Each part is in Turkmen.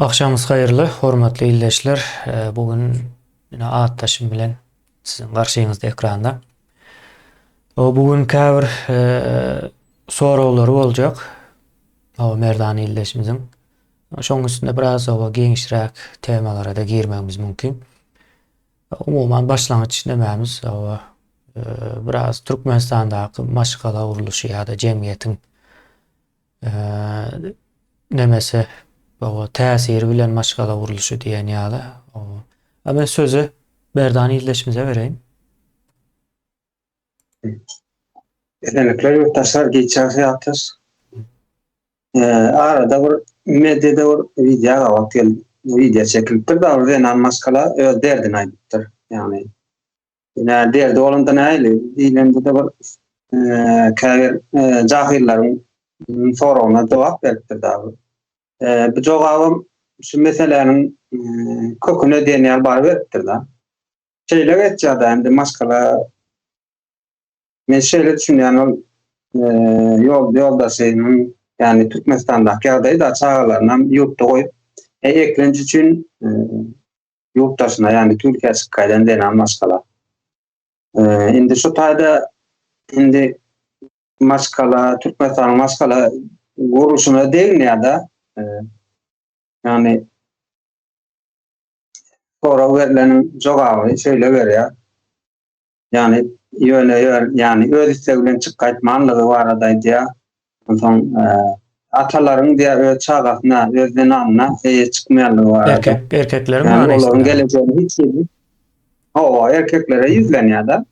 Agşamyňyz haýyrly, hormatly ildeşler. Bu gün ine atdaşym bilen siziň garşyňyzda ekranda. Bu gün käbir soraglary boljak. O Merdan ildeşimiziň. Şoň üstünde biraz oba giňişräk temalara-da girmegimiz mümkin. Umuman başlangyç nemämiz oba biraz Türkmenistandaky maşgala gurluşy ýa-da jemgyýetiň nemesi oba täsiri bilen maşgala gurluşy diýen ýaly. A men sözi Merdan ildeşimize bereýin. Esenlikler ýurtdaşlar giç ýagşy ýatdyş. Arada bir mediada bir wideo gabat geldi. Wideo çekilipdir da bir zenan maşgala öz derdini aýdypdyr. Ýagny ine derdi bolanda nähili diýlende-de bir käbir jahyllaryň soragyna jogap beripdir da. Bu jogabam şu meseläniň köküne diýen ýaly baryberipdir da. Şeýle geçýär-de indi maşgala Men şeýle düşünýän ol ýol ýoldaşynyň ýagny Türkmenistandaky ýagdaýy da çagalaryny ýurtda goýup e, eklenç üçin ýurt daşyna ýagny Türkiýä çykyp gaýdan zenan maşgala. Indi şu taýda indi maşgala Türkmenistanyň maşgala gurluşyna deginýär-de. Ýagny sorag berleniň jogaby şeýle berýär. Ýagny ýöne ýör, ýagny öz islegi bilen çykyp gaýtmanlygy barada aýdýar. Onsoň atalaryň diýýär öz çagasyna, öz zenanyna eýe çykmaýanlygy barada. Erkek, erkekleriň manysyny. Olaryň gelejegini hiç hili Hawa, erkeklere ýüzlenýär-de.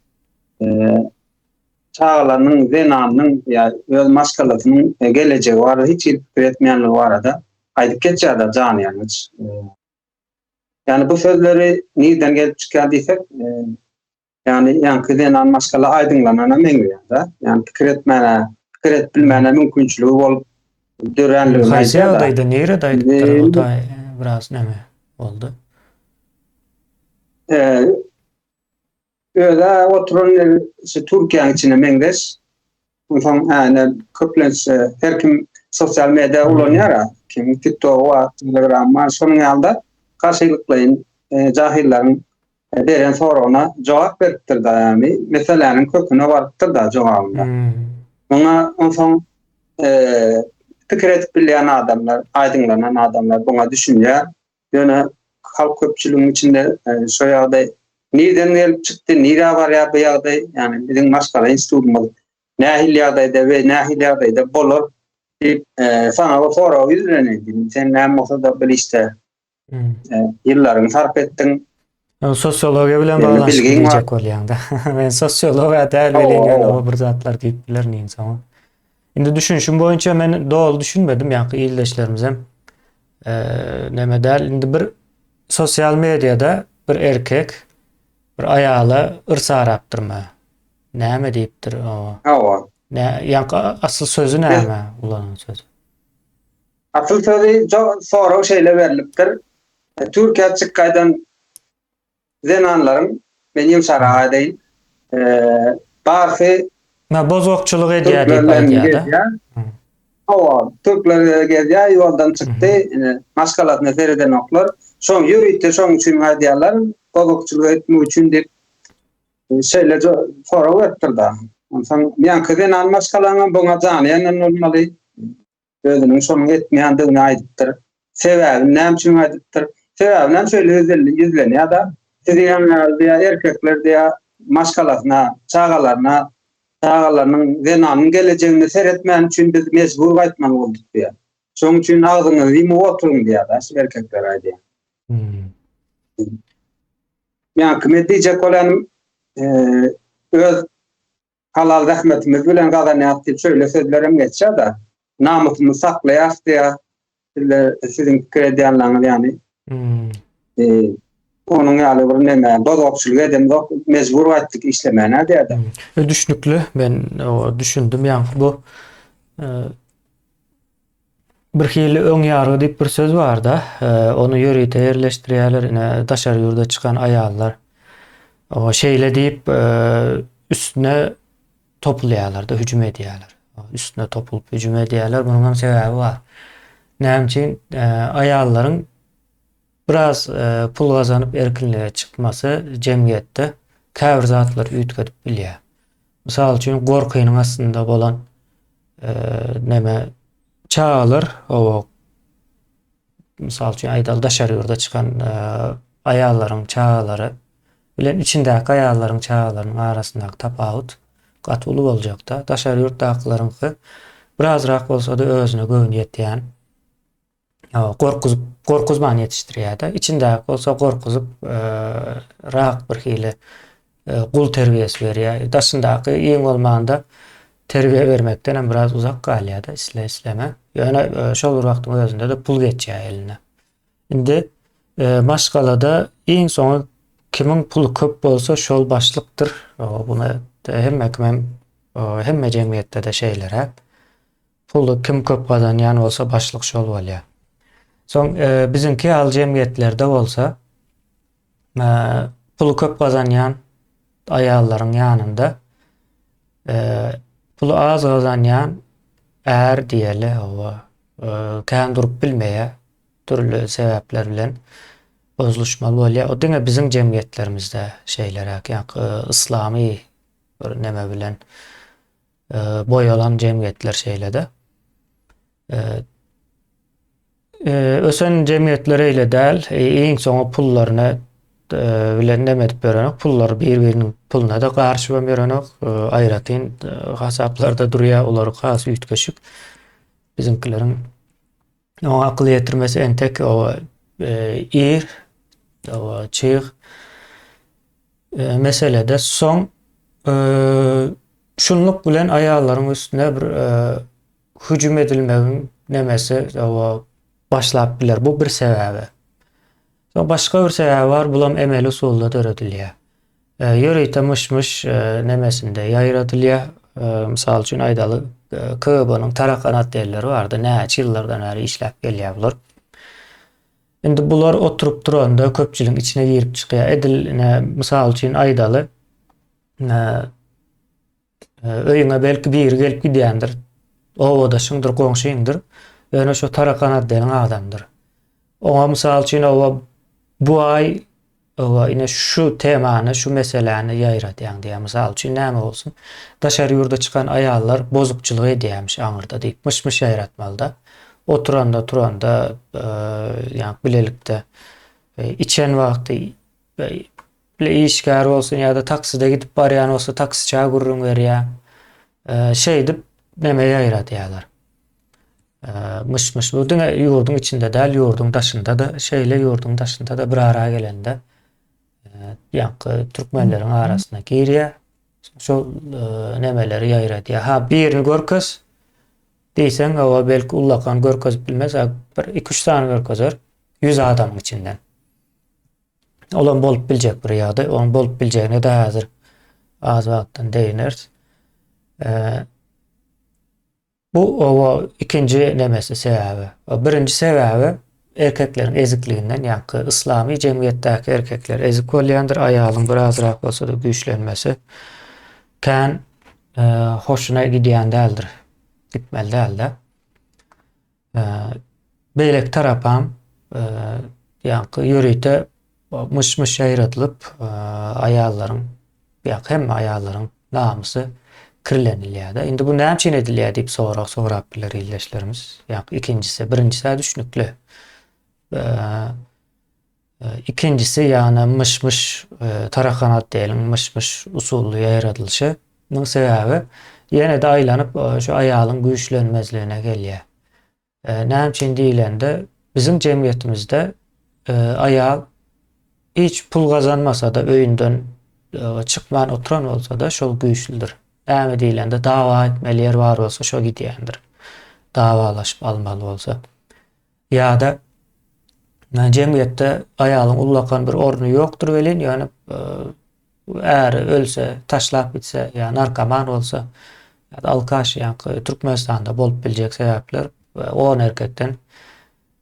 Çagalarynyň, zenanynyň ýa öz maşgalasynyň gelejegi barada hiç hili pikir etmeýänligi barada aýdyp geçýär-de janyýangyç. Ýagny bu sözleri nirden gelip çykýar diýsek, ýagny ýaňky zenan maşgala aýdyňlanana meňzeýär-de. Ýagny pikir etmäne, pikir edip bilmäne mümkinçiligi bolup döränligini Haýsy ýagdaýda, nirede aýdypdyr, o taý biraz neme boldy. Öz-ä oturan ýeri şu Türkiýäniň içine meňzeş. Onsoň ene köplenç her kim sosial media ulanýar-a. Kimiň TikTogy bar, Telegramy bar. Şonuň ýaly-da garşylyklaýyn jahyllaryň beren soragyna jogap beripdir-de, ýagny meseläniň köküne barypdyr-da jogabynda. Muňa onsoň pikir edip bilýän adamlar, aýdyňlanan adamlar buňa düşünýär. Ýöne halk köpçüligiň içinde şo ýagdaý nirden gelip çykdy, nirä barýar bu ýagdaý, ýagny biziň maşgala institutymyz nähili ýagdaýda we nähili ýagdaýda bolar diýip, saňa bir sorag ýüzlenýän. Sen näme bolsa-da bir işde ýyllaryňy sarp etdiň. Sosiologiýa bilen baglanyşykly diýjek bolýaň-da. Men sosiologiýa däl welin ýöne o bir zatlar diýip bilerin indi soňa. Indi düşünişim boýunça men doly düşünmedim, ýaňky ildeşlerimizem Neme däl, indi bir sosial mediada bir erkek bir aýala yrsarapdyrmy? Näme diýipdir o? Hawa. Nä, ýaňky asyl sözi näme ulanan sözi? Asyl sözi sorag şeýle berlipdir. Türkiýä çyk gaýdan Zenanlaryň, men ýumşarak aýdaýyn, barsy Na bozgakçylyk edýär diýip aýdýar-da. Hawa, türkler gezýär, ýoldan çykdy, ine, maşgalasyna seredenoklar. Şoň ýörite şoň üçin aýdýarlar, bozgakçylyk etmek üçin diýip, şeýle sorag beripdir-de. Onsoň ýaňky zenan maşgalaňam buňa jany ýanan bolmaly. Özüniň şonuň etmeýändigini aýdypdyr. Sebäbini näme üçin aýdypdyr? Sebäbini hem şeýle ýüzlenýär-de, Siziň ýaly diýýär, erkekler diýýär, maşgalasyna, çagalaryna, çagalarynyň, zenanyň gelejegine seretmäni üçin biz mejbur gaýtmaly bolduk diýýär. Şonuň üçin agzyňyzy ýumup oturyň diýýär-de, şu erkeklere aýdýar. Ýaňky men diýjek bolýanym, öz Halal zähmetimiz bilen gazanýas diýip şeýle sözler hem geçýär-de. Namysymyzy saklaýas diýýär. Sizler siziň pikir edýänleriňiz ýaly. Hmm. E, onuň ýaly bir neme bozgakçylyk edemzok, mejbur gaýtdyk işlemäne diýýär. Hmm. E, düşnükli. Men o düşündim ýaňky bu e, Bir hili öň ýargy diýip bir söz barda, ony ýörite ýerleşdirýärler, ine daşary ýurda çykan aýallar. O şeýle diýip üstüne topulýarlar-da, hüjüm edýärler. Üstüne topulyp hüjüm edýärler. Munuň hem sebäbi bar. Näme üçin aýallaryň. Biraz pul gazanyp erkinlige çykmasy jemgyýetde käbir zatlary üýtgedip bilýär. Mysal üçin gorkynyň astynda bolan neme çagalar oba mysal üçin aýdaly daşary ýurda çykan aýallaryň çagalary bilen içindäki aýallaryň çagalarynyň arasyndaky tapawut gaty uly boljakda. Daşary ýurtdakylaryňky birazrak bolsa-da özüne göwni ýetýän gorkuzyp gorkuzman ýetişdirýär-de. Içindäki bolsa gorkuzyp rak bir hili gul terbiýesi berýär. Daşyndaky iň bolmanda terbiýe bermekden hem biraz uzak galýar-da isle isleme. Ýöne şol bir wagtyň özünde-de pul geçýär eline. Indi maşgalada iň soňy kimiň puly köp bolsa şol başlykdyr. Buna hemme kim hem hemme jemgyýetde-de şeýleräk. Puly kim köp gazanýan bolsa başlyk şol bolýar. Soň biziňki ýaly jemgyýetlerde bolsa puly köp gazanýan aýallaryň ýanynda puly az gazanýan är diýeli hawa kän durup bilmeýär dürli sebäpler bilen bozluşmaly bolýar. O diňe biziň jemgyýetlerimizde şeýleräk ýa yslamy bir neme bilen boýalan jemgyýetler şeýle-de. Ösen jemgyýetler eýle däl. Iň soňy pullaryny bilen neme edip ýörenok. Pullary bir-biriniň puluna-da garyşyp hem ýörenok. Aýratyn hasaplarda durýar. Olar has üýtgeşik. Biziňkileriň oňa akyl ýetirmesi entek o ir, o çyg meselede. Soň şunluk bilen aýallaryň üstüne bir hüjüm edilmegiň nemesi başlap biler. Bu bir sebäbi. Soň başga bir sebäbi bar, bulam emeli usulda döredilýär. Ýörite myş-myş nemesinde ýaýradylýar. Mysal üçin aýdaly, KGB-nyň tarakan otdelleri bardy, näçe ýyllardan bäri işläp gelýär bular. Indi bular oturyp duranda köpçüligiň içine girip çykýar. Edil ine mysal üçin aýdaly, öýüňe belki biri gelip gidýändir. Obadaşyňdyr, goňşyňdyr. Ýöne şo tarakan otdeliň adamdyr. Oňa mysal üçin oba bu aý oba ine şu temany, şu meseläni ýaýradýaň diýýär. Mysal üçin näme bolsun? Daşary ýurda çykan aýallar bozukçylyk edýärmiş aňyrda diýip myş-myş ýaýratmalyda. Oturanda, turanda, ýa bilelikde içen wagty bile işgär bolsun ýa-da takside gidip barýan bolsa taksiçä gürrüň berýär. Şeýdip neme ýaýradýarlar. Myş-myş bu diňe ýurduň içinde däl, ýurduň daşynda-da şeýle ýurduň daşynda-da bir ara gelende ýaňky türkmenleriň arasyna girýär. Şol nemeleri ýaýradýar. Ha birini görkez diýseň, owa belki ullakan görkezip bilmez, bir 2-3 sany görkezer 100 adamyň içinden. Olam bolup biljek bir ýagdaý. Onuň bolup biljegine-de häzir az wagtdan değineris. Bu oba ikinji nemesi sebäbi. Birinji sebäbi erkekleriň ezikliginden, ýaňky yslamy jemgyýetdäki erkekler ezik bolýandyr, aýalyň birazrak bolsa-da güýçlenmesi kän e, hoşuna gidýän däldir. Gitmeli dälde. E, beýleki tarapam e, ýaňky ýörite myş-myş ýaýradylyp, e, aýallaryň Ýa hemme aýallaryň namysy kirlenilýär-de. Indi bu näme üçin edilýär diýip sorag sorap biler ildeşlerimiz. Ýa ikinjisi, birinjisi düşnükli. Ikinjisi ýagny myş-myş tarakan otdeliň myş-myş usully ýaýradylyşy. Munuň sebäbi ýene-de aýlanyp şu aýalyň güýçlenmezligine gelýär. Näme üçin diýilende, biziň jemgyýetimizde aýal hiç pul gazanmasa-da, öýünden çykman oturan bolsa-da, şol güýçlüdir. Näme diýilende, dawa etmeli ýer bar bolsa, şo gidýändir. Dawalaşyp almaly bolsa. Ýa-da jemgyýetde aýalyň ullakan bir orny ýokdur welin, ýöne Äri ölse, taşlap gitse ýa narkoman bolsa ýa-da alkaş ýaňky Türkmenistanda bolup biljek sebäpler on erkekden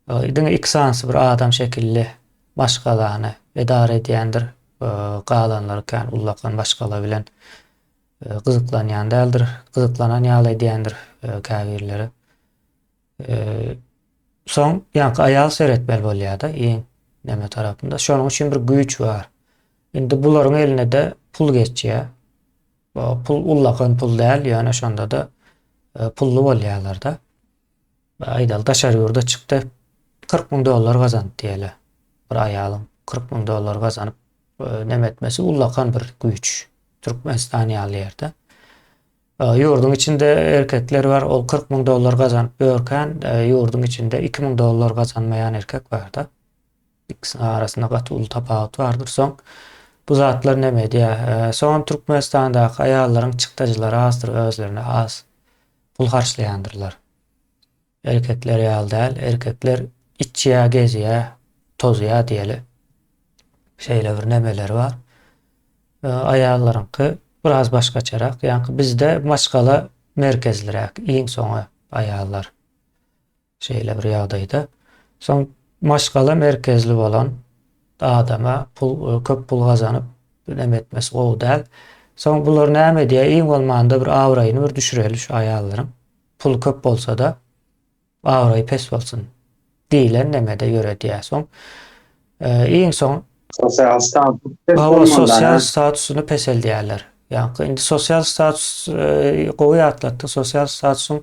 diňe iki sanysy bir adam şekilli maşgalany edara edýändir. Galanlary kän ullakan maşgala bilen gyzyklanýan däldir. Gyzyklanan ýaly edýändir käbirleri. Soň ýaňky aýal seretmeli bolýar-da iň. Neme tarapynda. Şonuň üçin bir güýç bar. Indi bularyň eline-de pul geçýär. Pul ullakan pul däl, ýöne şonda-da e, pully bolýarlar-da. Aýdaly daşary ýurda çykdy, 40 müň dollar gazandy diýeli. Bir aýalyň 40 müň dollar gazanyp e, neme etmesi ullakan bir güýç. Türkmenistan ýaly ýerde. E, ýurduň içinde erkekler bar, ol 40 müň dollar gazanyp ýörkän, e, ýurduň içinde 2 müň dollar gazanmaýan erkek bar-da. Ikisiniň arasynda gaty uly tapawut bardyr. Soň bu zatlar näme edýär? E, soňam Türkmenistandaky aýallaryň çykdajylary azdyr, özlerine az pul harçlaýandyrlar. Erkekler ýaly däl, erkekler içýär, gezýär, tozýar diýeli. Şeýle bir nemeleri bar. Aýallaryňky biraz başgaçarak. Ýaňky bizde maşgala merkezliräk, iň soňy aýallar. Şeýle bir ýagdaýda. Soň maşgala merkezli bolan adama pul köp pul gazanyp neme etmesi gowy däl. Soň bular näme edýär? Iň bolmanda bir abraýyny bir düşüreli şu aýallaryň. Pul köp bolsa-da abraýy pes bolsun diýlen nemede ýöredýär. Soň iň soň sosial status Hawa, sosial statusyny peseldýärler. Ýaňky indi sosial status gowy ýatlatdyň. Sosial statusyň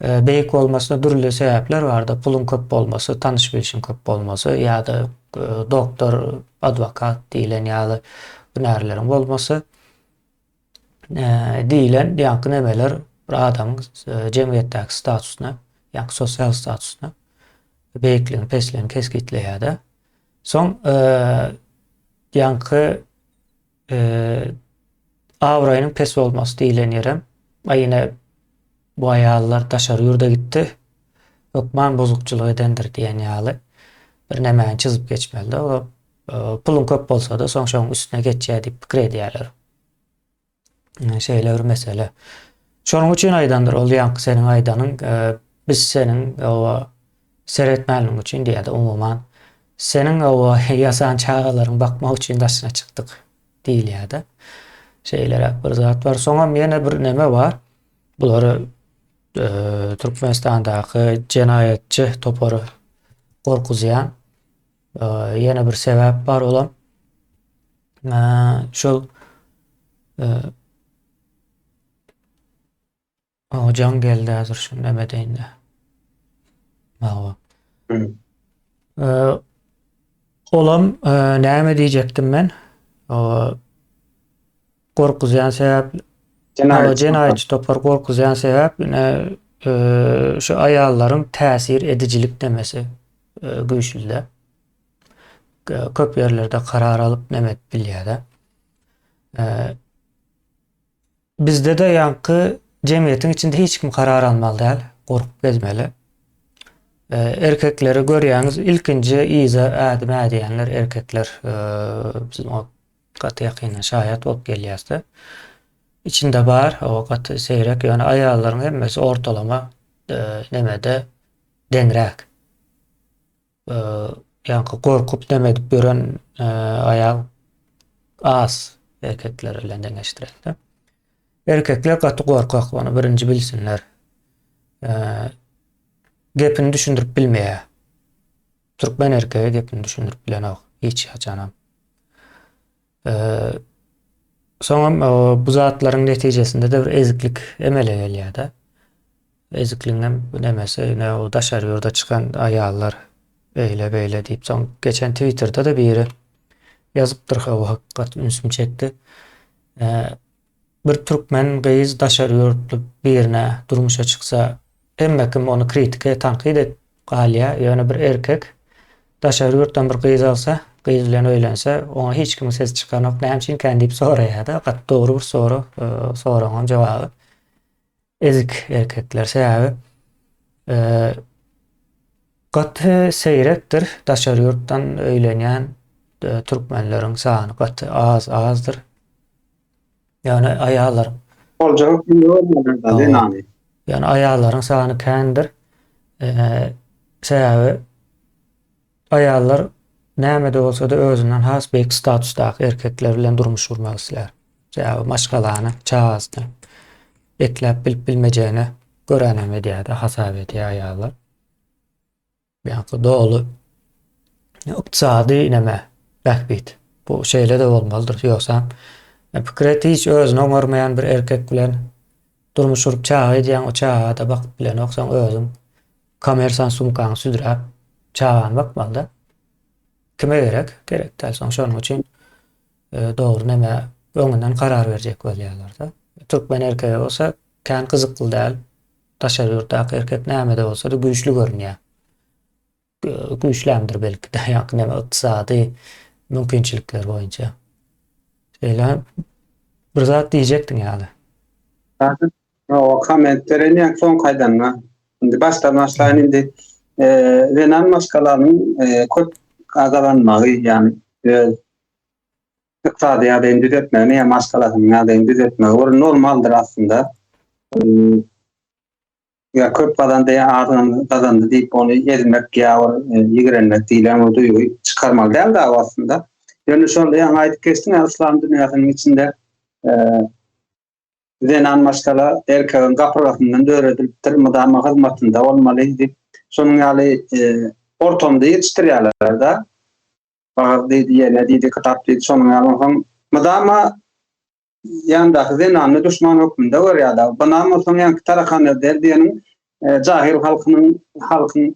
beýik bolmasyna dürli sebäpler barda. Puluň köp bolmasy, tanyş-bilşiň köp bolmasy ýa-da doktor, adwokat diýlen ýaly hünärleriň bolmasy diýlen ýaňky nemeler bir adamyň jemgyýetdäki statusyna, ýaňky sosial statusyna beýikligini, pesligini kesgitleýär-de. Soň ýaňky abraýynyň pes bolmasy diýlen ýerem, aý ine bu aýallar daşary ýurda gitdi, hökman bozukçylyk edendir diýen ýaly bir nemäni çyzyp geçmeli-de. Olar puluň köp bolsa-da, soň şoň üstüne geçýär diýip pikir edýärler. Şeýle bir mesele. Şonuň üçin aýdandyr ol ýaňky seniň aýdanyň, biz seniň oba seretmänligiň üçin diýýärdi umuman. Seniň oba ýasan çagalaryňy bakmak üçin daşyna çykdyk diýilýärdi. Şeýleräk bir zat bar. Soňam ýene bir neme bar. Bulary Türkmenistandaky jenaýatçy topary gorkuzýan Ýene bir sebäp bar olam şol jaň geldi häzir şu neme deýinde. Hawa. Olam näme diýjekdim men? Gorkuzýan sebäp jenaýatçy topar gorkuzýan sebäp ine şu aýallaryň täsir edijilik nemesi güýçlüde. Köp ýerlerde karar alyp neme edip bilýär-de. Bizde-de ýaňky jemgyýetiň içinde hiç kim karar almaly däl, gorkup gezmeli. Erkekleri görýäňiz, ilkinji yza ädim ädýänler erkekler. Biz oňa gaty ýakyndan şaýat bolup gelýäs-de. Içinde bar, o gaty seýrek, ýöne aýallaryň hemmesi ortalama nemede deňräk. Ýaňky gorkup neme edip ýören aýal az erkekler bilen deňeşdirende. Erkekler gaty gorkak, ony birinji bilsinler. Gepini düşündirip bilmeýär. Türkmen erkegi gepini düşündirip bilenok hiç haçanam. Soňam bu zatlaryň netijesinde-de bir eziklik emele gelýär-de. Ezikligiň hem bu nemesi, ine o daşary ýurda çykan aýallar beýle beýle diýip, soň geçen Twitterda-da biri ýazypdyr, o hakykat ünsümi çekdi. Bir türkmen gyz daşary ýurtly birine durmuşa çyksa, hemme kim ony kritika, tankyt edip galýar. Ýöne bir erkek daşary ýurtdan bir gyz alsa, gyz bilen öýlense, oňa hiç kimiň sesi çykanok, näme üçinkän diýip soraýar-da. Gaty dogry bir sorag, soragyň jogaby. Ezik erkekler sebäbi gaty seýrekdir daşary ýurtdan öýlenýän türkmenleriň sany gaty az azdyr. Ýagny aýallar Boljagy hökmünde görmedim zenany. Ýagny aýallaryň sany kändir. Sebäbi Aýallar näme-de bolsa-da özünden has beýik statusdaky erkekler bilen durmuş gurmak islär. Sebäbi maşgalany, çagasyny ekläp bilip-bilmejegine göränem edýär-de, hasap edýär aýallar. Ýa-da doly. Ykdysady neme, bähbit. Bu şeýle-de bolmalydyr. Ýogsam, pikir et, hiç özüni oňarmaýan bir erkek bilen durmuş gurup çaga edýäň, o çaga-da bakyp bilenok, soň özüň kommersan sumkaňy südüräp çagany bakmaly-da. Kime gerek? Gerek däl. Soň şonuň üçin dogry neme öňünden karar berjek bolýarlar-da. Türkmen erkegi bolsa kän gyzykly däl. Daşary ýurtdaky erkek nämede bolsa-da güýçli görünýär. Güýçlämdir belki-de, ýa-da näme ykdysady mümkinçilikler boýunça. Şeýle bir zat diýjekdiň ýaly. Hawa, komment beren ýa soňky aýdanyňa. Indi başdan başlaýyn indi. Zenan maşgalanyň köp gazalanmagy, ýagny öz ykdysady ýagdaýyny düzetmegini ýa maşgalasynyň ýagdaýyny düzetmegi bir normaldyr aslynda. Ýa köp gazandy ýa az gazandy diýip ony ezmek ýa bir ýigrenmek diýlen bir duýgy çykarmaly däl dagy aslynda. Ýöne şol ýaňy aýdyp geçdiň ýa yslam dünýäsiniň içinde zenan maşgala erkegiň gapyrgasyndan döredilipdir, mydama hyzmatynda bolmaly diýip, şonuň ýaly ortamda ýetişdirýärler-de. Wagyz diýdi, ýene diýdi, kitap diýdi, şonuň ýaly onsoň mydama ýandaky zenanyny duşman hökmünde görýär-de. Bunam bolsaň ýaňky tarakan der diýeniň jahyl halkynyň halkyň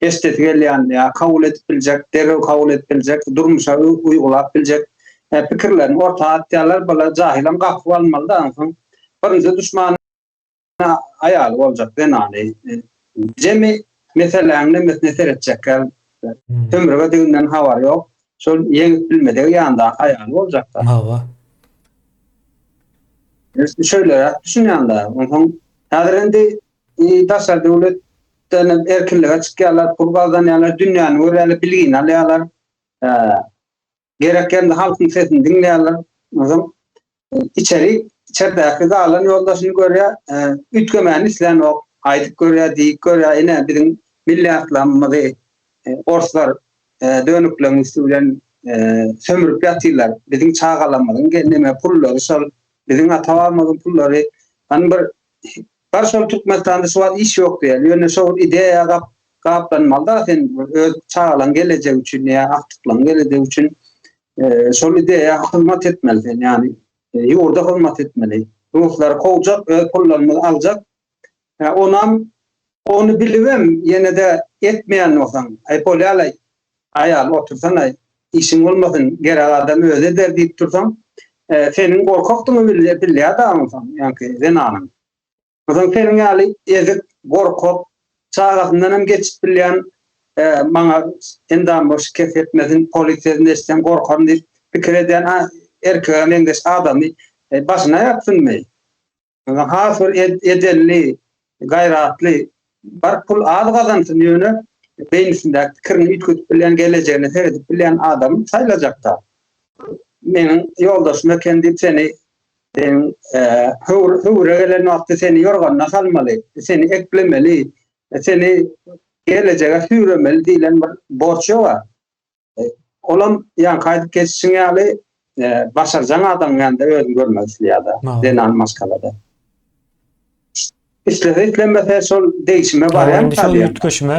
eşdesi gelýän ýa kabul edip biljek, derrew kabul edip biljek, durmuşa uýgulap biljek pikirlerini orta atýarlar. Bular jahylam gapyp almaly-da onsoň. Birinji duşman aýaly boljak zenany. Jemi meseläniň nemesine seretjekkä sömürge diginden habary ýok. Şol ýeňip bilmedigi ýandaky aýaly boljakda. Hawa. Şeýleräk düşünýän-de. Onsoň häzir indi daşary döwletden erkinlige çykýarlar, pul gazanýarlar, dünýäni görýärler, bilgini alýarlar. Gerek ýerinde halkyň sesini diňleýärler. Onsoň içeri içerdäki galan ýoldaşyny görýär, üýtgemäni islänok, aýdyp görýär, diýip görýär, ine biziň milliardlarymyzy orslar dönükleriň üsti bilen sömürip ýatyrlar. Biziň çagalarymyzyň neme pullary şol, biziň ata-babamyzyň pullary. Hany bir Bar şol Türkmenistanda şu wagt iş ýok diýýär. Ýöne şo bir ideýa gap gaplanmaly-da sen öz çagalaň gelejegi üçin ýa agtyklaň gelejegi üçin şol ideýa hyzmat etmeli sen ýagny ýurda hyzmat etmeli. Ruslary kowjak, öz pullarymyzy aljak. Onam ony bilibem ýene-de etmeýän bolsaň, aý bolýa-laý aýal otursana işiň bolmasyn gerek adam özi eder diýip dursaň, seniň gorkakdygyňy bilýär-de onsoň ýaňky zenanyň. Onsoň seniň ýaly ezik, gorkak, çagasyndan hem geçip bilýän, maňa endamyma şikes ýetmesin, polis sesini eşitsem gorkaryn diýip pikir edýän erkege meňzeş adamy başyna ýapsynmy? Has bir edenli, gaýratly, bar pul az gazansyn ýöne beýnisindäki pikirini üýtgedip bilýän, gelejegine seredip bilýän adam saýlajakda. Meniň ýoldaşym eken diýip seni seniň höwre gelen wagty seni ýorganyna salmaly, seni eklemeli, seni gelejege süýremeli diýlen bir borç ýok-a. Olam ýaňky aýdyp geçişiň ýaly başarjaň adamyň ýanynda özüni görmek isleýär-de, zenan maşgalada. Islese islemese şol degişime barýar. Indi şol üýtgeşme,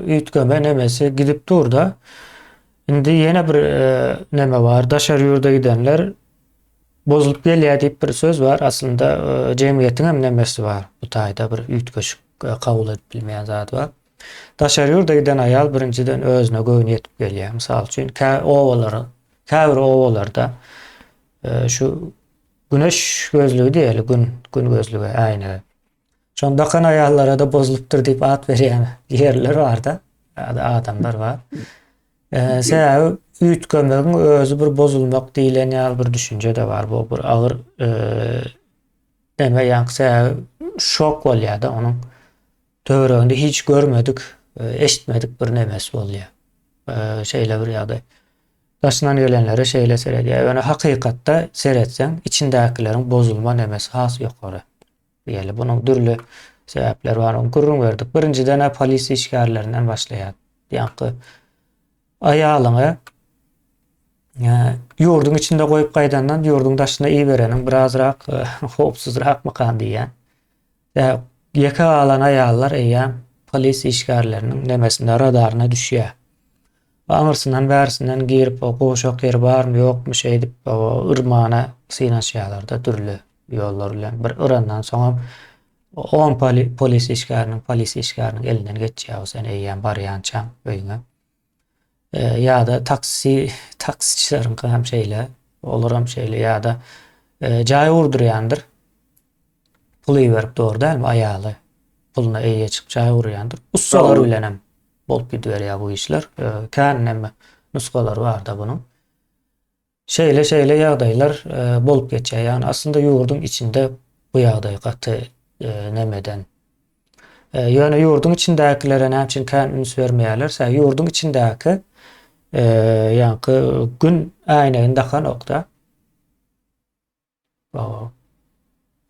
üýtgeme nemesi gidip dur-da. Indi ýene bir neme bar, daşary ýurda gidenler bozulyp gelýär diýip bir söz bar. Aslynda jemgyýetiň hem nemesi bar. Bu taýda bir üýtgeşik kabul edip bilmeýän zady bar. Daşary ýurda giden aýal birinjiden özüne göwni ýetip gelýär. Mysal üçin, kä obalara, käbir obalarda e, şu güneş gözlügi diýeli, gün gün gözlügi, äýnegi. Şony dakan aýallara da bozulypdyr diýip at berýän ýerler bar-da, adamlar bar. E, sebäbi üýtgemegiň özi bir bozulmak diýlen ýaly bir düşünje-de bar. Bu bir agyr e, neme ýaňky sebäbi şok bolýar-da onuň. Töwereginde hiç görmedik, eşitmedik bir nemesi bolýar. Şeýle bir ýagdaý. Daşyndan gelenlere şeýle seredýär. Ýöne hakykatda seretseň, içindäkileriň bozulma nemesi has ýokary. Diýeli, bunuň dürli sebäpleri bar. Ony gürrüň berdik. Birinjiden-ä polisiýa işgärlerinden başlaýar. Ýaňky aýalyňy ýurduň içinde goýup gaýdandan ýurduň daşyna ibereniň birazrak howpsuzrakmykan diýýän. Ýeke galan aýallar eýýäm polisiýa işgärleriniň nemesine, radaryna düşýär. Aňyrsyndan bärsinden girip o gowşak ýeri barmy ýokmy şeýdip o yrmana synanyşýarlar-da dürli ýollar bilen. Bir yrandan soňam on polis işgäriniň polisiýa işgäriniň elinden geçýär o sen eýýäm barýançaň öýüňe. Ýa-da taksi taksiçileriňki hem şeýle, olaram şeýle ýa-da jaý gurdurýandyr. Pul iberip dogry dälmi aýaly puluna eýe çykyp jaý gurýandyr. Ussalar bilenem bolup gidiberýär bu işler. Kän neme nusgalary bar-da bunuň. Şeýle şeýle ýagdaýlar bolup geçýär. Ýagny aslynda ýurduň içinde bu ýagdaý gaty nemeden. Ýöne ýurduň içindäkilere näme üçin kän üns bermeýärler? Sebäbi ýurduň içindäki ýaňky gün äýnegini dakanok-da.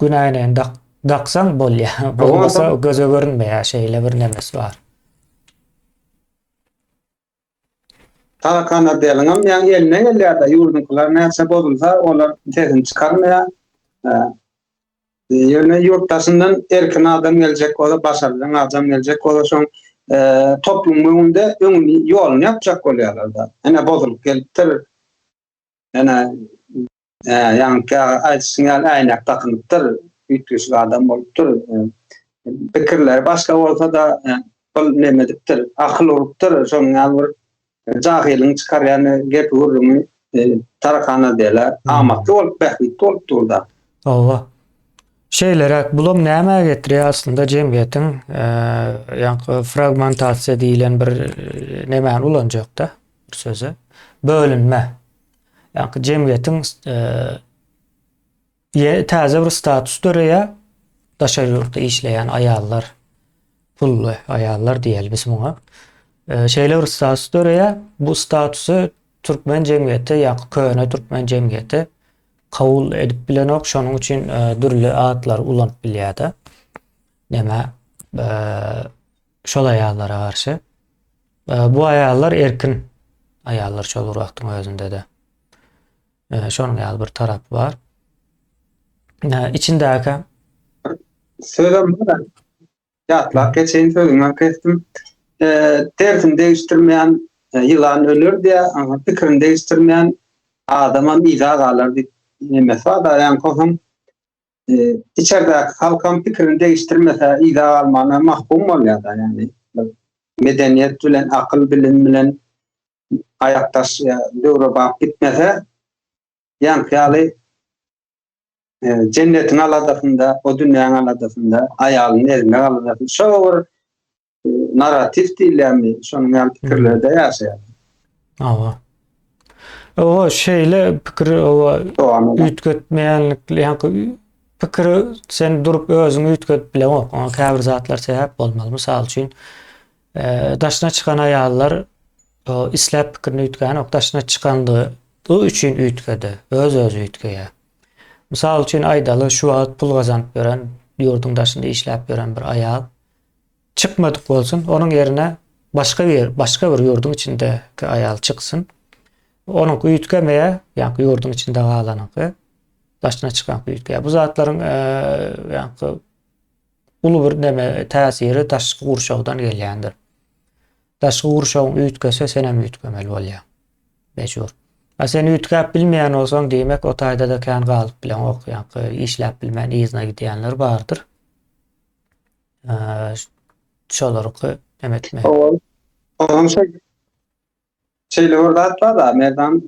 Gün äýnegini dak daksaň bolýar. Bolmasa göze görünmeýär. Şeýle bir nemesi bar. Tarakan Adeliňem ýaňy eline gelýär-de, ýurduňkylar näçe bozulsa, olar sesini çykarmaýar. Ýöne ýurt daşyndan erkin adam geljek bolsa, başarjaň adam geljek bolsa, şoň toplumyň öňünde öňüni ýoluny ýapjak bolýarlar-da. Ene bozulyp gelipdir. Ene Ýaňky aýdyşyň ýaly äýnek dakynypdyr, üýtgeşik adam bolupdyr. Pikirleri başga bolsa-da, ol neme edipdir, akyl urupdyr, şonuň ýaly bir jahylyň çykarýan gepi gürrüňi tarakana däl, amatly bolup, bähbitli bolup dur-da. Hawa. Şeýleräk, bulam nämä getirýär aslynda jemgyýetiň ýaňky fragmentasiýa diýlen bir nemäni ulanjakda bir sözi. Bölünme. Ýaňky jemgyýetiň e, täze bir status döreýär. Daşary ýurtda işleýän aýallar, pully aýallar diýeli biz muňa. E, şeýle bir status döreýär. Bu statusy türkmen jemgyýeti, ýaňky köne türkmen jemgyýeti kabul edip bilenok. Şonuň üçin e, dürli atlary ulanyp bilýär-de. Näme e, şol aýallara garşy. Bu aýallar erkin aýallar şol bir wagtyň özünde-de. Şonuň ýaly bir tarapy bar. Içindäki sözem bar. Ýatlap geçeýin sözüňi kesdim. Dersini degişdirmeýän ýylan öler diýýär, pikirini degişdirmeýän adamam yza galar diýip nemesi bar-da, ýaňky onuň içerdäki halkam pikirini degişdirmese yza galmana mahkum bolýar-da, ýagny medeniýet bilen, akyl, bilim bilen aýakdaş döwrebap gitmese, ýaňky ýaly jennetiň aladasynda, o dünýäň aladasynda, aýalyny ezmek aladasynda, şo bir narratiw diýilýärmi, şonuň ýaly pikirlerde ýaşaýar. Hawa. Owa, şeýle pikir owa üýtgetmeýänlik, ýa-da pikiri sen durup özüňi üýtgedip bileňok. Oňa käbir zatlar sebäp bolmaly. Mysal üçin, e, daşyna çykan aýallar isläp pikirini üýtgänok, daşyna çykandygy üçin üýtgedi, öz-özi üýtgeýär. Mysal üçin aýdaly, şu wagt pul gazanyp ýören, ýurduň daşynda işläp ýören bir aýal Çykmadyk bolsun, onuň ýerine başga bir, başga bir ýurduň içindeki aýal çyksyn. Onuňky üýtgemeýär, ýaňky ýurduň içinde galanyňky daşyna çykanky üýtgeýär. Bu zatlaryň ýaňky uly bir neme täsiri daşky gurşawdan gelýändir. Daşky gurşawyň üýtgese senem üýtgemeli bolýaň. Mejbur. A sen üýtgäp bilmeýän bolsaň, diýmek o taýda-da kän galyp bileňok, ýaňky işläp bilmän yzyna gidýänler bardyr. Şolaryky hem etme. Onuň şeýle şeýle bir zat bar da, Merdan,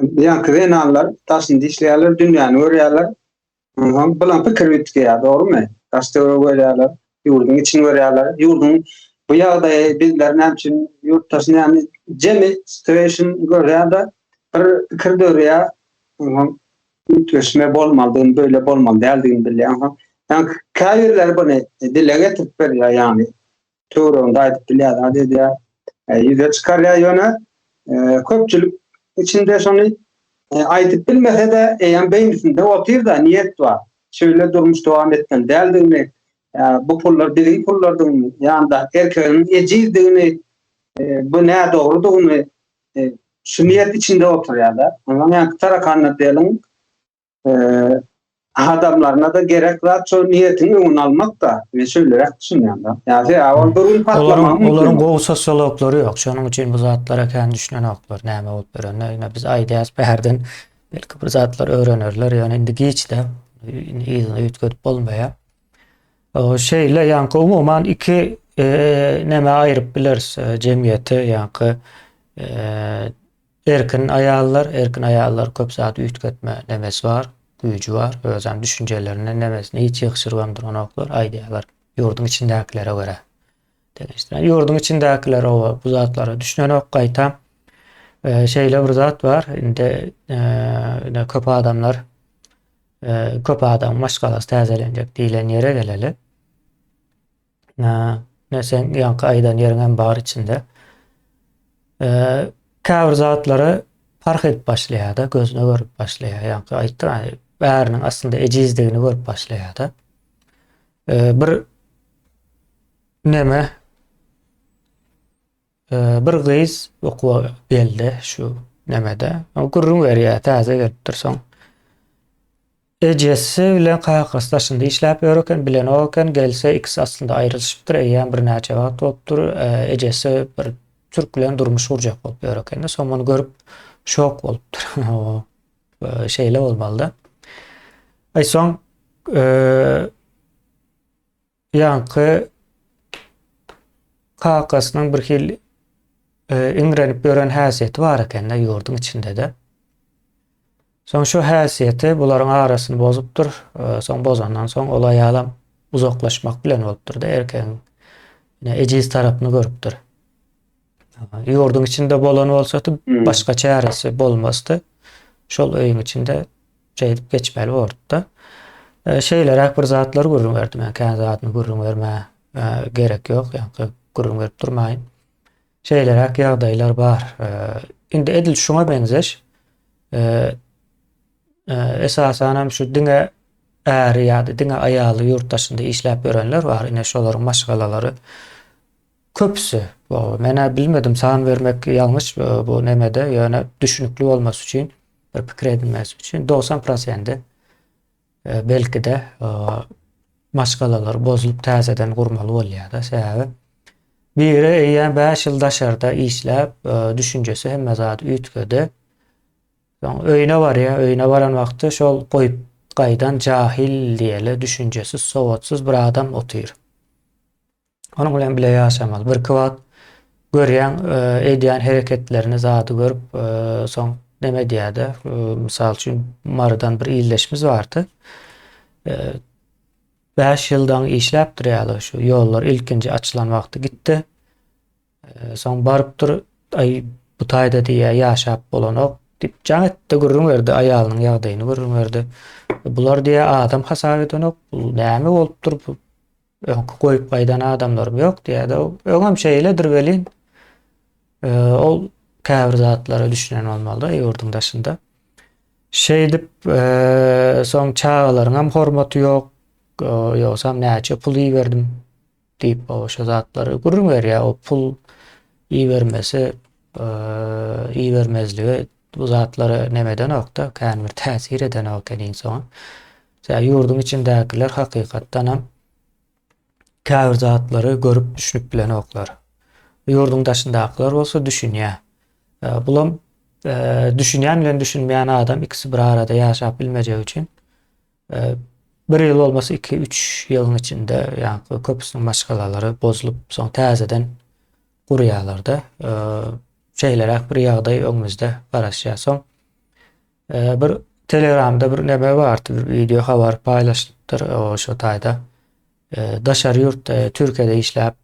ýaňky zenanlar daşynda işleýärler, dünýäni görýärler. Onsoň bulan pikir üýtgeýär, dogrumy? Daş töweregi görýärler, ýurduň içini görýärler. Ýurduň bu ýagdaýy bizler näme üçin ýurt daşynda ýagny jemi situation görýär-de bir pikir döreýär. Onsoň üýtgeşme bolmalydygyny, beýle bolmaly däldigini bilýän soň, ýagny käbirleri buny dile getirip berýär, ýagny töwereginde aýdyp bilýär, zat edýär, ýüze çykarýar, ýöne köpçülik içinde şony aýdyp bilmese-de, eýýäm beýnisinde otyr-da, niýet bar. Şeýle durmuş dowam etmeli däldigini, bu pullar biziň pullardygyny, ýanyndaky erkegiň ejizdigini, bu nädogrudygyny Şu niýet içinde oturýar-da. Ondan ýaňky tarakanlar diýeliň, Adamlaryna-da gerek zat şo niýetiň öňüni almak-da. Men şeýleräk düşünýän-de. Ýa sebäbi ol bir gün patlamagy mümkin. Olaryň gowy sosiologlary ýok. Şonuň üçin bu zatlara kän düşünenoklar, näme bolup ýörenine. Ine biz aýdýas bärden belki bir zatlar öwrenerler, ýöne indi giç-de. Indi yzyny üýtgedip bolmaýar. Şeýle ýaňky umuman iki nämä aýryp bileris jemgyýeti ýaňky Erkin aýallar, erkin aýallar köp zat üýtgetme nemesi bar, güýji bar, özem düşünjelerine nemesine hiç ýygşyrybam duranoklar, aýdýarlar ýurduň içindäkilere görä. Deňeşdirýän. Ýurduň içindäkiler oba bu zatlara düşünenok gaýtam. Şeýle bir zat bar, indi ine köp adamlar köp adamyň maşgalasy täzelenjek diýlen ýere geleli. Ne sen ýaňky aýdan ýeriňem bar içinde. Käbir zatlary parh edip başlaýar-da, gözüne görüp başlaýar. Ýaňky aýtdyk, hani bäriniň aslynda ejizdigini görüp başlaýar-da. Bir neme bir gyz okuwa geldi şu nemede. Gürrüň berýär, täze gelipdir soň. Ejesi bilen kakasy daşynda işläp ýör eken, bilenok eken, gelse ikisi aslynda aýrylyşypdyr, eýýäm birnäçe wagt bolupdyr. Ejesi bir türk bilen durmuş gurjak bolup ýör eken-de, soň muny görüp şok bolupdyr. Şeýle bolmaly-da. Aý soň ýaňky kakasynyň bir hili iňrenip ýören häsiýeti bar eken-de ýurduň içinde-de. Soň şu häsiýeti bularyň arasyny bozupdyr. Soň bozandan soň ol aýalam uzaklaşmak bilen bolupdyr-da, erkegiň ejiz tarapyny görüpdir. Ýurduň içinde bolan bolsady, hmm. başga çäresi bolmazdy. Şol öýüň içinde şeýdip geçmeli boldy-da. E, şeýleräk bir zatlar gürrüň berdi. Men kän zadyny gürrüň bermä e, gerek ýok, ýa gürrüň berip durmaýyn. Şeýleräk ýagdaýlar bar. E, indi edil şuňa meňzeş esasan hem şu diňe äri ýa-da diňe aýaly ýurt daşynda işläp ýörenler bar. Ine şolaryň maşgalalary Köpüsi, men-ä bilmedim, san bermek ýalňyş bu nemede, ýöne düşünikli bolmasy üçin, bir pikir edilmesi üçin 90 prosendi belki-de maşgalalar bozulyp täzeden gurmaly bolýar-da, sebäbi biri eýýäm 5 ýyl daşarda işläp, düşünjesi hemme zady üýtgedi. Soň öýüne barýar, öýüne baran wagty şol goýup gaýdan jahil diýeli, düşünjesiz, sowatsyz bir adam otyr. Onuň bilen bile ýaşamaly. Birki wagt görýäň, e, edýän hereketlerini zady görüp, e, soň neme edýär-de, e, mysal üçin Marydan bir ildeşimiz bardy. 5 ýyldan işläpdir ýaly şu ýollar ilkinji açylan wagty gitdi. Soň barypdyr, aý bu taýda diýýär, ýaşap bolanok diýip jaň etdi, gürrüň berdi, aýalynyň ýagdaýyny gürrüň berdi. Bular diýýär, adam hasap edenok, bu näme bolupdyr, bu Öňki goýup gaýdan adamlarym ýok diýýär-de. Öňem şeýledir welin, e, ol käbir zatlara düşünen bolmaly-da ýurduň daşynda. Şeýdip, e, soň çagalaryň hem hormaty ýok, e, ýogsam näçe pul iberdim diýip, o şo zatlary gürrüň berýär. O pul ibermesi, e, ibermezligi bu zatlara neme edenok-da, kän bir täsir edenok eken iň soňy. Sebäbi ýurduň içindäkiler hakykatdanam käbir zatlary görüp düşünip bilenoklar. Ýurduň daşyndakylar bolsa düşünýär. E, bulam e, düşünýän bilen düşünmeýän adam ikisi bir arada ýaşap bilmejegi üçin e, bir ýyl bolmasa 2-3 ýylyň içinde ýa köpüsiniň maşgalalary bozulyp soň täzeden gurýarlar-da. Şeýleräk bir ýagdaý öňümizde garaşýar. Soň Bir telegramda bir neme bardy, bir video habar paýlaşypdyr o şo taýda. Daşary ýurtda, Türkiýede işläp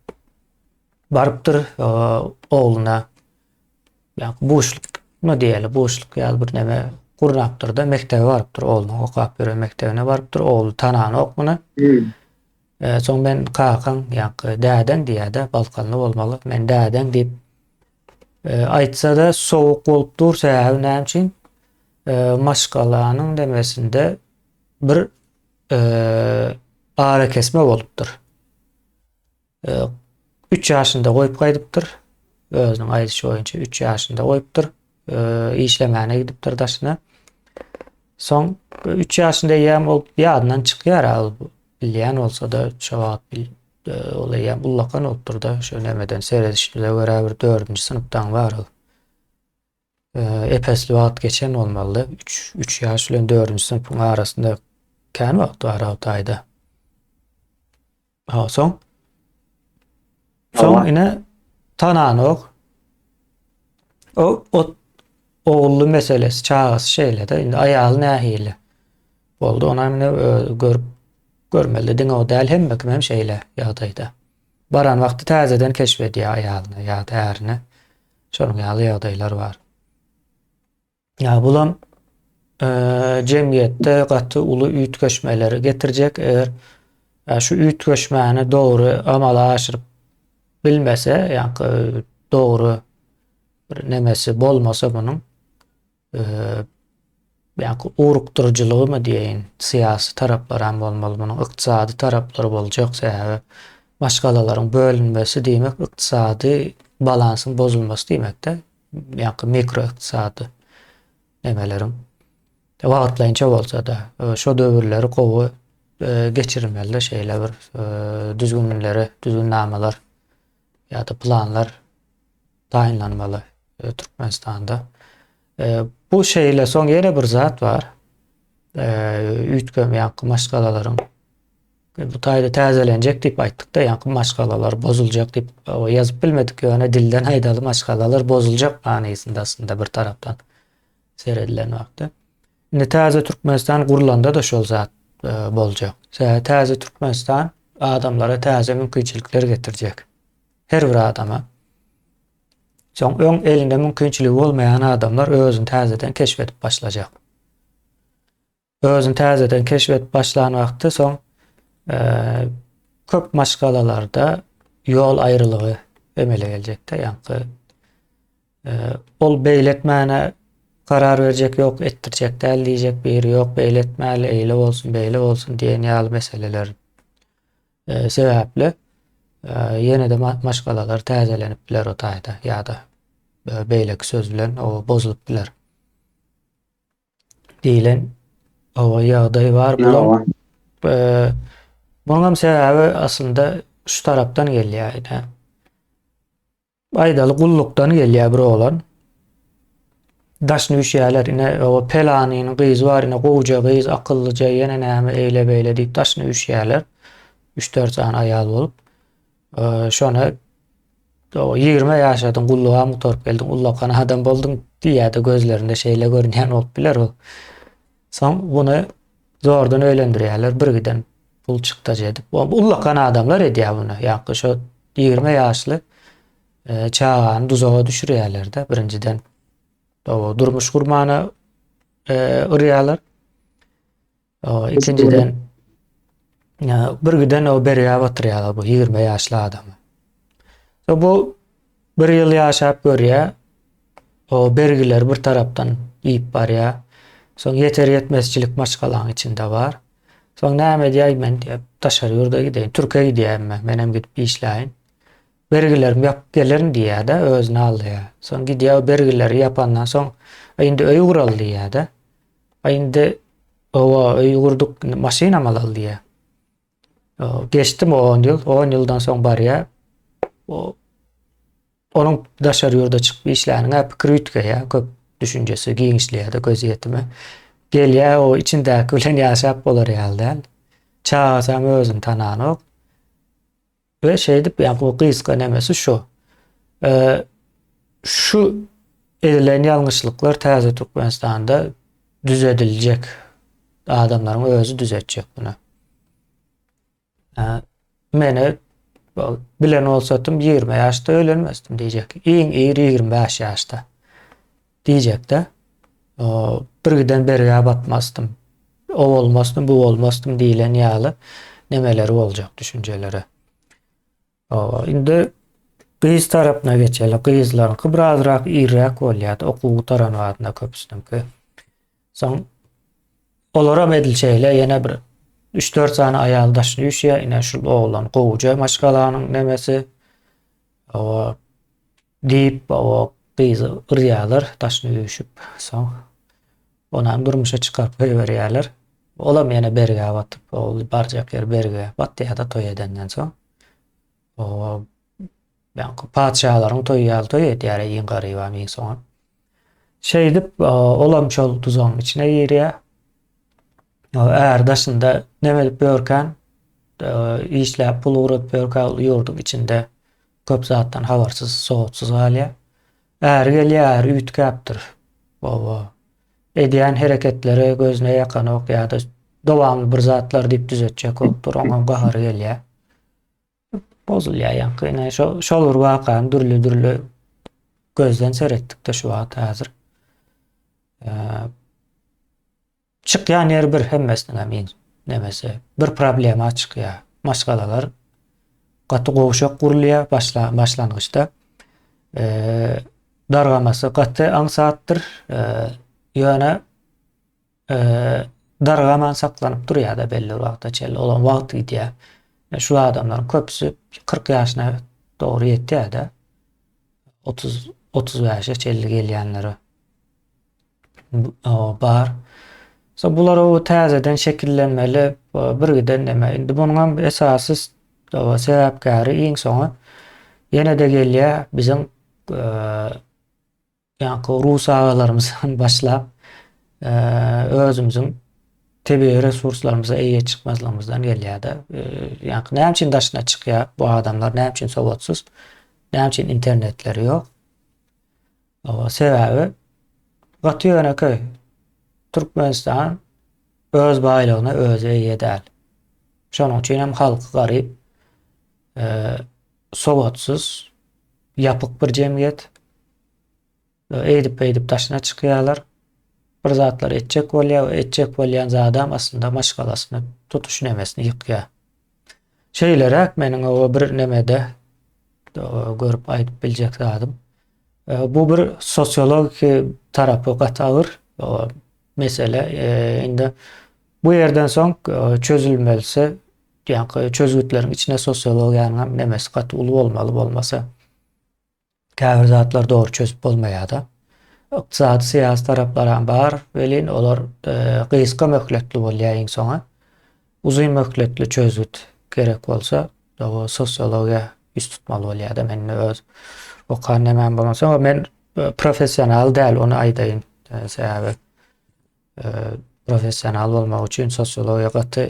barypdyr ogluna ýa buşluk mu diýeli, buşluk ýaly bir neme gurnapdyr-da, mekdebe barypdyr, oglunyň okap ýören mekdebine barypdyr, ogly tananok muny. Hmm. Soň men kakaň, ýa dädeň diýýär-de, balkanly bolmaly, men dädeň diýip Aýtsa-da sowuk bolup dur sebäbi näme üçin? Maşgalanyň demesinde bir arakesme bolupdyr. 3 ýaşynda goýup gaýdypdyr. Özüniň aýdyşy boýunça 3 ýaşynda goýupdyr. Işlemäne gidipdir daşyna. Soň 3 ýaşynda eýýäm ol ýadyndan çykýar, ol bilýän bolsa-da şo wagt bil, e, ol eýýäm ullakan bolupdyr-da, şo nämeden seredişimize görä bir 4-nji synpdan bar ol. E, epesli wagt geçen bolmalydy. 3 3 ýaş bilen 4-nji synpyň arasynda kän wagt bar o taýda. Ha, soň soň ine tananok. O, o ogully meselesi, çagasy şeýle-de, indi aýaly nähili boldy, ony hem ine görüp görmeli. Diňe o däl, hemme kim hem şeýle ýagdaýda. Baran wagty täzeden keşf edýär aýalyny ýa-da ärini. Şonuň ýaly ýagdaýlar bar. Ýa bulam jemgyýetde gaty uly üýtgeşmeleri getirjek. Eger şu üýtgeşmäni dogry amala aşyryp bilmese, ýa-da dogry bir nemesi bolmasa munuň ýa-da ugrukdyryjylygymy diýeýin, syýasy taraplary hem bolmaly munuň, ykdysady taraplary boljak, sebäbi maşgalalaryň bölünmesi diýmek ykdysady balansyň bozulmasy diýmekde. Ýaňky mikroykdysady nemeleriň wagtlaýynça bolsa-da, e, şo döwürleri gowy e, geçirmeli şeýle bir e, düzgünleri, düzgünnamalar ýa-da planlar taýynlanmaly Türkmenistanda. Bu şeýle soň ýene bir zat bar. Üýtgem ýaňky maşgalalaryň Bu taýda täzelenjek diýip aýtdykda, ýaňky maşgalalar bozuljak diýip ýazyp bilmedik, ýöne dilden aýdaly maşgalalar bozuljak manysynda aslynda bir tarapdan seredilen wagtda. Indi täze Türkmenistan gurlanda-da şol zat e, boljak. Täze Türkmenistan adamlara täze mümkinçilikler getirjek. Her bir adama. Soň öň elinde mümkinçiligi bolmaýan adamlar özüni täzeden keşf edip başlajak. Özüni täzeden keşf edip başlan wagty soň köp maşgalalarda ýol aýrylygy emele geljekde. Ýaňky ol beýle etmäne karar berjek ýok, etdirjek däl diýjek biri ýok, beýle etmäli, eýle bolsun, beýle bolsun diýen ýaly meseleler sebäpli ýene-de maşgalalar täzelenip biler o taýda ýa-da beýleki söz bilen o bozulyp biler. Diýlen owa ýagdaý bar. Bulam e, munuň hem sebäbi aslynda şu tarapdan gelýär. Ine. Aýdaly gullukdan gelýär bir oglan. Daşyny üşýärler. Ine o pelanynyň gyzy bar, ine gowja gyz, akyllyja, ýene näme eýle beýle diýip daşyny üşýärler. 3-4 sany aýal bolup. E, şony O 20 ýaşadyň, gullugam gutaryp geldiň, ullakan adam bolduň diýýär-de gözlerinde şeýle görünýän bolup biler ol. Soň buny zordan öýlendirýärler, birgiden pul çykdajy edip. Ullakan adamlar edýär buny. Ýa-da şo 20 ýaşly e, çagany duzaga düşürýärler-de birinjiden. O durmuş gurmana e, yrýarlar. Ikinjiden bir giden o bergä batyrýarlar bu 20 ýaşly adamy. So bu bir ýyl ýaşap görýär. O bergiler bir tarapdan iýip barýar. Soň ýeter ýetmezçilik maşgalaň içinde bar. Soň näme edýär men diýip daşary ýurda gideýin, Türkiýä gidýär men. Menem gidip işläýin. Bergilerimi ýapyp gelerin diýýär-de, özüni aldaýar. Soň gidýär bergileri ýapandan soň indi öý guraly diýýär-de. A indi owa öý gurduk, indi maşynam alaly diýýär. Geçdim o 10 ýyl, 10 ýyldan soň barýar. O onuň daşary ýurda çykyp işläniň pikiri üýtgeýär, köp düşünjesi giňişleýär-de gözýetimi. Gelýär o içindäki bilen ýaşap bolar ýaly däl. Çagasam özüni tananok. We şeýdip, ýa bu gysga nemesi şu. Şu edilen ýalňyşlyklar täze Türkmenistanda düzediljek. Adamlaryň özi düzetjek muny. Meni bilen bolsadym 20 ýaşda öýlenmezdim diýjek. Iň ir 25 ýaşda diýjekde. Bir giden bergä batmasdym. O bolmasdym, bu bolmasdym diýlen ýaly nemeleri boljak düşünjeleri. Indi gyz tarapyna geçeli. Gyzlaryňky birazrak irräk bolýar, okuw gutaran wagtynda köpüsiniňki. Soň olaram edil şeýle ýene bir 3-4 sany aýal daşyna üýşýär. Ine şul oglan gowuja maşgalanyň nemesi. Owa diýip, owa gyzy yrýarlar daşyna üýşüp. Soň. Onam durmuşa çykaryp goýberýärler. Olam ýene bergä batyp, ol barjak ýeri bergä batýar-da toý edenden soň. O ýaňky patyşalaryň toýy ýaly toý edýär iň garybam iň soňam. Şeýdip, olam şol duzagyň içine girýär. Är daşynda neme edip ýörkän, işläp pul ugradyp ýörkä ol ýurduň içinde köp zatdan habarsyz, sowatsyz galýar. Äri gelýär, äri üýtgäpdir. Oba. Edýän hereketleri gözüne ýakanok ýa-da dowamly bir zatlar diýip düzetjek bolup dur, oňam gahary gelýär. Bozulýar ýaňky ine şo şol bir wakany dürli-dürli gözden seretdik-de şu wagt häzir. Çykýan ýeri bir hemmesiniňem iň nemesi bir problema çykýar. Maşgalalar gaty gowşak gurulýar başla başlangyçda. Dargamasy gaty aňsatdyr. Ýöne dargaman saklanyp durýar-da belli bir wagta çenli. Olam wagt gidýär. Şu adamlaryň köpüsi 40 ýaşyna dogry ýetýär-de. 30 35-e çenli gelýänleri bar. So bular o täzeden şekillenmeli bir giden neme. Indi bunuň hem esasy sebäpkäri iň soňy ýene-de gelýär biziň ýaňky rus agalarymyzdan başlap özümiziň tebigy resurslarymyza eýe çykmazlygymyzdan gelýär-de. Ýaňky näme üçin daşyna çykýar bu adamlar, näme üçin sowatsyz, näme üçin internetleri ýok? Sebäbi gaty ýönekeý. Türkmenistan öz baýlygyna özi eýe däl. Şonuň üçin hem halky garyp, sowatsyz, ýapyk bir jemgyýet. Eýdip-beýdip daşyna çykýarlar. Bir zatlar etjek bolýar, etjek bolýan zadam aslynda maşgalasyny, tutuş nemesini ýykýar. Şeýleräk meniň o bir nemede görüp aýdyp biljek zadym. Bu bir sosiologiki tarapy gaty agyr mesele. Indi bu ýerden soň çözülmelisi, ýa-da çözgütleriň içine sosiologiýanyň hem nemesi gaty uly bolmaly, bolmasa Käbir zatlary dogry çözüp bolmaýar-da. Ykdysady, syýasy taraplaram bar welin, olar gysga möhletli bolýar iň soňy. Uzyn möhletli çözgüt gerek bolsa, o sosiologiýa ýüz tutmaly bolýar-da. Men öz okan nemäm bolansoň, men professional däl, ony aýdaýyn. Sebäbi professional bolmak üçin sosiologiýa gaty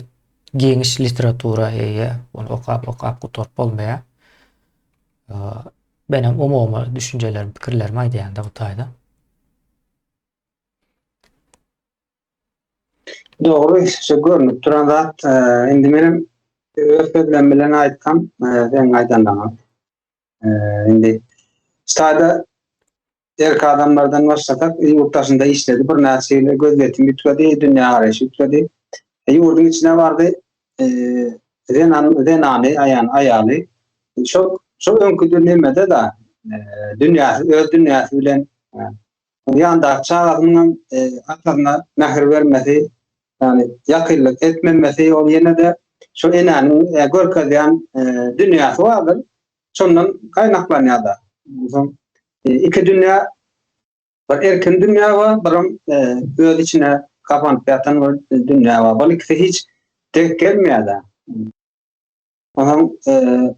giňiş literatura eýe. Ony okap-okap gutaryp bolmaýar. Menem umumy düşünjelerimi, pikirlerimi aýdýan-da bu taýda. Dogry, şu görnüp duran zat, indi menem öz sözlerim bilen aýtsam, seň aýdanlaryňa. Indi şu Erk adamlardan başlasak, ýurt daşynda işledi, birnäçe ýyl gözýetim üýtgedi, dünýägaraýşy üýtgedi. Ýurduň içine bardy, zenan, zenany, aýan, aýaly. Şol, şol öňki nemede-de, dünýäsi, öz dünýäsi bilen, ýandaky çagasynyň hem atasyna mähir bermesi, ýagny ýakynlyk etmemesi, ol ýene-de şol enäniň görkezýän dünýäsi bardyr. Şondan gaýnaklanýar-da. Onsoň iki dünýä bir erkin dünýä bar, biram öz içine gapanyp ýatan bir dünýä bar. Bul ikisi hiç dek gelmeýär-de. Onsoň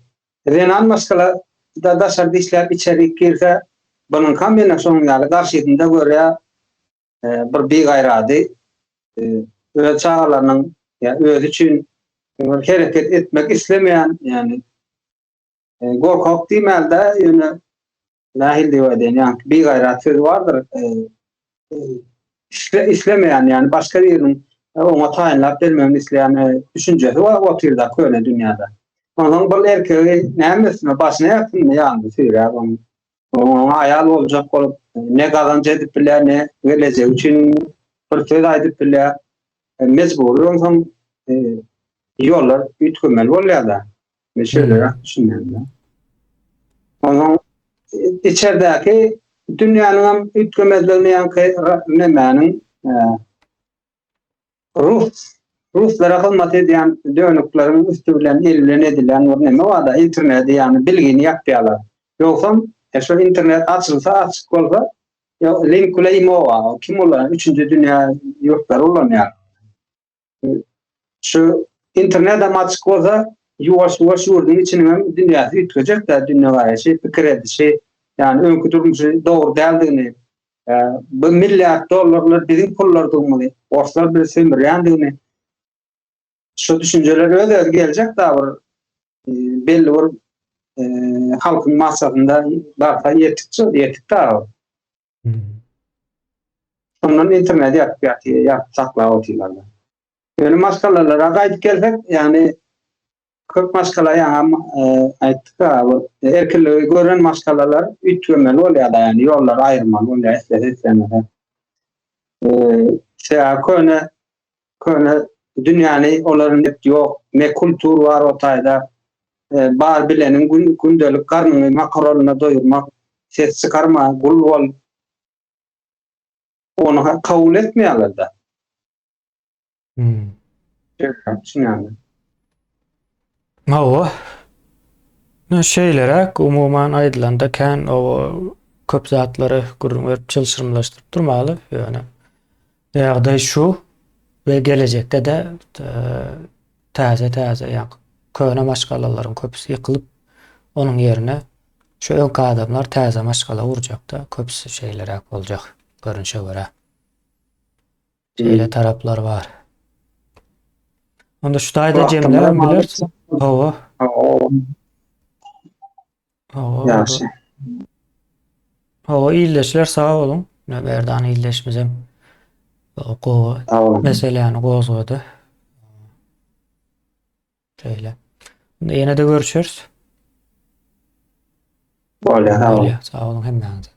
zenan maşgala da daşarda işläp içerik girse, bunuňkam ýene şonuň ýaly garşysynda görýär bir bigaýrady öz çagalarynyň ýa özi üçin bir hereket etmek islemeýän, ýagny Gorkak diýmäli-dä, ýöne nähili diýip aýdaýyn, ýaňky bigaýrat sözi bardyr. Isle, islemeýän, ýagny başga biriniň oňa taýynlap bermegini isleýän düşünjesi bar otyrda köne dünýäde. Onsoň bir erkegi näme etsin, başyna ýatsynmy ýanynda süýräp onuň. Oňa aýal boljak bolup, ne gazanç edip bilýär, ne gelejegi üçin bir söz aýdyp bilýär. Mejbury onsoň ýollar üýtgemeli bolýar-da. Men şeýleräk düşünýän. Onuň içerdäki dünýäniň hem üýtgemezligini ýaňky nemäniň rus ruslara hyzmat edýän dönükleriň üsti bilen el bilen edilýän bir neme bar-da, interneti ýagny bilgini ýapýarlar. Ýogsam, e, şu internet açylsa, açyk bolsa, Link bilen imo bar. Kim ulanýar? Üçünji dünýä ýurtlary ulanýar. Şu internet hem açyk bolsa, ýuwaş-ýuwaş ýurduň içiniň hem dünýäsi üýtgejek-dä, dünýägaraýşy, pikir edişi, ýagny öňki durmuşy dogry däldigini, bu milliard dollarlar biziň pullardygymyzy, orslar bizi sömürýändigini şu düşünjeler öz-özi geljek da bir belli bir halkyň massasynda barsa ýetik ýetik da. Hmm. Ondan internet ýapyp ýatyr, ýapyp saklap otyrlar. Ýöne maşgalalara gaýdyp gelsek, ýagny köp maşgala ýaňam aýtdyk bu erkinligi gören maşgalalar üýtgemeli bolýar, ýagny ýollary aýyrmaly bolýar, islese islemese. Eee, köne köne dünýäni olaryň ýok, ne kultur bar o taýda. Bar bileniň gün gündelik garnyňy makaronyna doýurmak, ses çykarma, gul bol. Ony kabul etmeýärler-de. Hmm. Düşünýän. Hawa. Şeýleräk umuman aýdylanda kän o köp zatlary gürrüň berip çylşyrymlaşdyryp durmaly ýöne. Ýagdaý şu we gelejekde-de täze-täze ýa köne maşgalalaryň köpüsi ýykylyp, onuň ýerine şu öňki adamlar täze maşgala gurjakda, köpüsi şeýleräk boljak görnüşe görä. Şeýle taraplary bar. Onda şu taýda jemläp bileris. Hawa. Hawa. Ýagşy. Hawa, ildeşler sag boluň. Ine Berdan ildeşimizem gowy meseläni gozgady. Şeýle. Onda ýene-de görüşeris. Bolýar, sag boluň. Sag boluň hemmäňize.